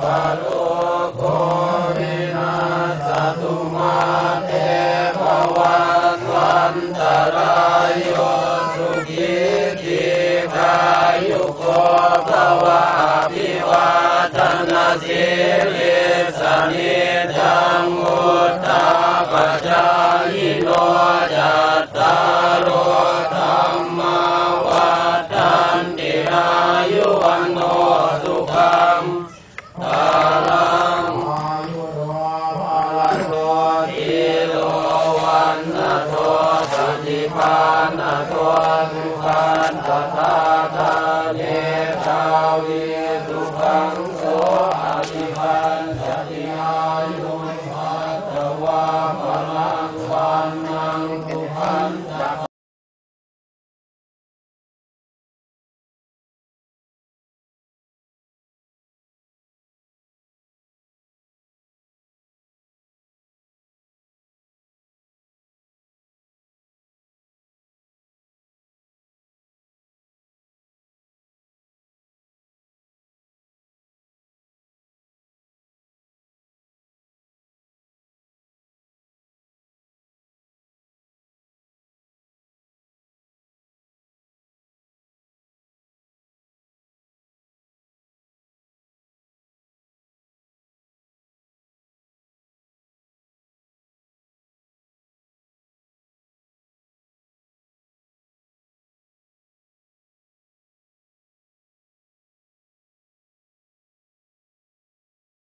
ພະໂລໂຄວິນາສະຕຸມາເຕພະວັດວັນຕະລາໂຍ ສຸຂີ ດີຄາຍຸໂກພະວະ ອະພິວາທະນະສີລິສະນິຈຈັງ ວຸດທາປະຈາຍິໂນ ຈັດຕາໂລ ທຳມາວັດທັນຕິ ອາຍຸວັນໂນ ສຸຂັງ ພະ